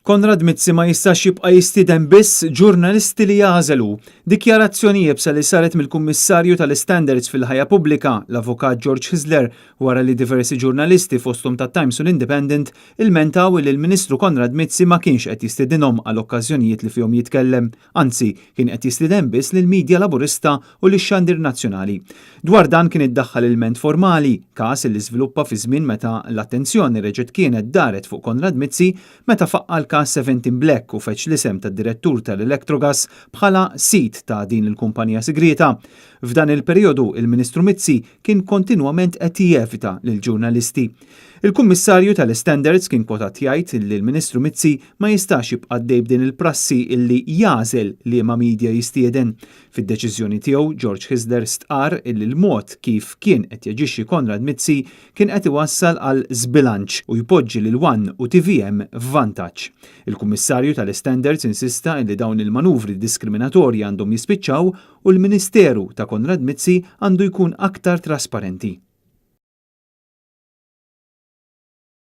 Konrad Mizzi ma jistax jibqa' jistieden biss ġurnalisti li jagħżel hu. Dikjarazzjoni iebsa li saret mill-Kummissarju tal-Istandards fil-Ħajja Pubblika, l-Avukat George Hyzler, wara li diversi ġurnalisti fosthom tat-Times u l-Independent ilmentaw li l-Ministru Konrad Mizzi ma kienx qed jistedinhom għal okkażjonijiet li fihom jitkellem. Anzi, kien qed jistieden biss lill-midja Laburista u lix-xandir nazzjonali. Dwar dan kien iddaħħal ilment formali, każ li żviluppa fi żmien meta l-attenzjoni reġgħet kienet daret fuq Konrad Mizzi meta faqqa' l-każ Seventeen Black u feġġ l-isem tad-direttur tal-Electrogas bħala sid ta' din il-kumpanija sigrieta. F'dan il-perijodu, il-Ministru Mizzi kien kontinwament qed jevita lill-ġurnalisti. Il-Kummissarju tal-Istandards kien kwotat jgħid li l-Ministru Mizzi ma jistax jibqa' għaddej b'din il-prassi illi jagħżel liema media jistieden. Fid-deċiżjoni tiegħu, George Hyzler stqarr illi l-mod kif kien qed jaġixxi Konrad Mizzi kien qed iwassal għal żbilanċ u jpoġġi lil one u tvm f'vantaġġ. Il-Kummissarju tal-Istandards insista illi dawn il-manuvri diskriminatorji għandhom jispiċċaw u l-Ministeru ta' Konrad Mizzi għandu jkun aktar trasparenti.